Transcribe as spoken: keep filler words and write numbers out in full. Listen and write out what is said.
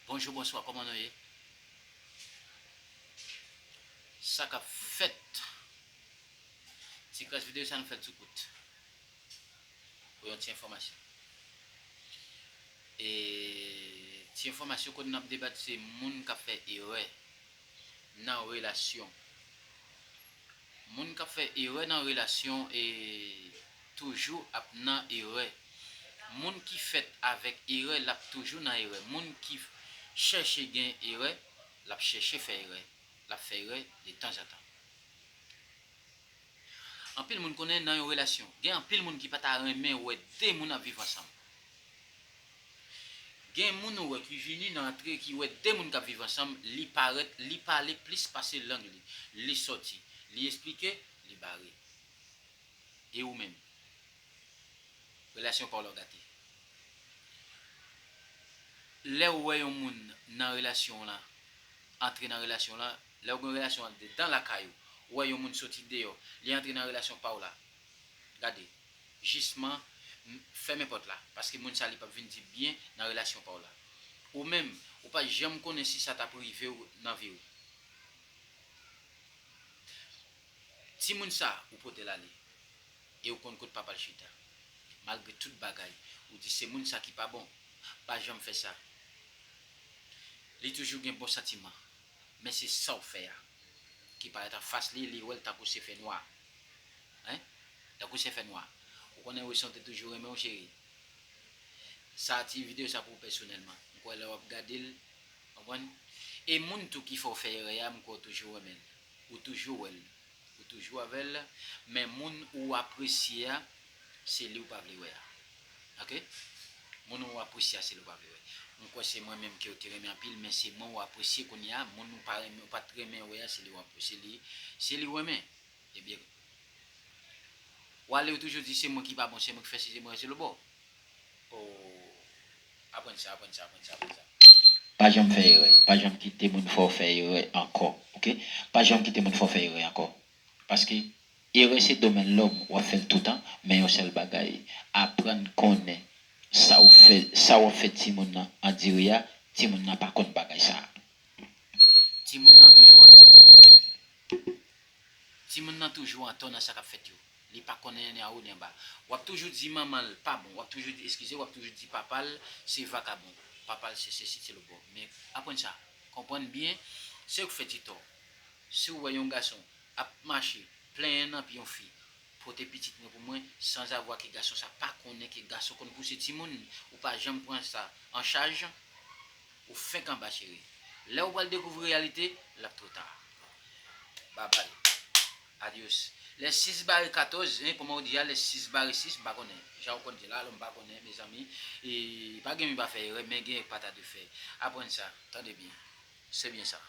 Bonjou, bonswa, kòman nou ye? Sa k ap fèt? Ti kras videyo sa nou fè l sou kout. Pou yon ti enfòmasyon. E ti enfòmasyon kote n ap debat se moun k ap fè erè nan relasyon. Moun k ap fè erè nan relasyon e toujou ap nan erè. Moun ki fèt avèk erè, l ap toujou nan erè. Moun ki chèche gen erè, l ap chèche fè erè. L ap fè erè detanzantan. Anpil moun konnen nan yon relasyon, gen anpil moun ki pa ta renmen wè de moun ap viv ansanm. Gen moun ou wè ki vini nan antre ki wè de moun k ap viv ansanm, li parèt, li pale plis pase lang li, li sòti, li esplike, li bare. E ou menm? Relasyon pa w la w gate. Lè w wè yon moun nan relasyon w la, antre nan relasyon w la, lè w gen relasyon andedan lakay ou, ou wè yon moun soti deyò, li antre nan relasyon pa w la, gade, jisman, m- fèmen pòt la, paske moun sa li p ap vin di byen nan relasyon pa w la. Ou menm, ou pa janm konnen si sa t ap rive w nan vi w. Timoun sa, ou pote l ale. E ou konn kot papa l chita. Malgre tout bagay, ou di se moun sa ki pa bon. Pa janm fè sa. Li toujou gen bon santiman. Men se sa w fè a ki parèt anfas li, li wè l tankou se fènwa. Hein? Tankou se fènwa. Ou konnen Wilson te toujou renmen w, cheri. Sa ti videyo sa pou ou pèsonèlman. M kwè lè w ap gade l, konprann? E moun tou ki fè w fè erè a, m kwè w toujou renmen l. Ou toujou wè l. Ou toujou avè l. Men moun ou apresye a, se li ou pa vle wè a. Oke? Moun ou apresye a, se li ou pa vle wè. M kwè se mwen menm ke w te renmen anpil, men se mwen ou apresye kounye a. Moun ou pa renmen, ou pa t renmen wè a, se li ou apresye, li, se li ou renmen. Ebyen, w ale ou toujou di se mwen ki pa bon, se mwen ki fè si, se mwen ki se lobò. Oh, aprann sa, aprann sa, aprann sa, aprann sa. Pa janm fè erè. Pa janm kite moun fè w fè erè ankò. Oke? Pa janm kite moun fè w fè erè ankò. Paske erè se domèn lòm, w ap fè l toutan, men yon sèl bagay, aprann konnen sa w fè, sa w ap fè timoun nan andire a, timoun nan pa konn bagay sa a. Timoun nan toujou antò. Timoun nan toujou antò nan sa k ap fèt yo. Li pa konnen ni anwo ni anba. W ap toujou di manman l pa bon. W ap toujou di, eskize, w ap toujou di papa l se vakabon. Papa l se sesi, se lobò. Men aprann sa. Konprann byen, se ou k fè ti tò. Si w wè yon gason ap mache, plenyen nan pye yon fi, pote pitit mwen pou mwen, sanzavwa ke gason sa pa konnen ke gason konn pouse timoun, ou pa janm pran sa an chaj, ou fenk anba, cheri. Lè ou pral dekouvri reyalite, l ap twò ta. Babay. Adios. Lè sis bare katòz, hein, kòman ou di a, lè sis bare sis, m pa konnen. Jan ou konn di la, alò m pa konnen, mezanmi. E pa gen mi pa fè erè, men gen pa ta dwe fè. Aprann sa, tande byen. Se byen sa.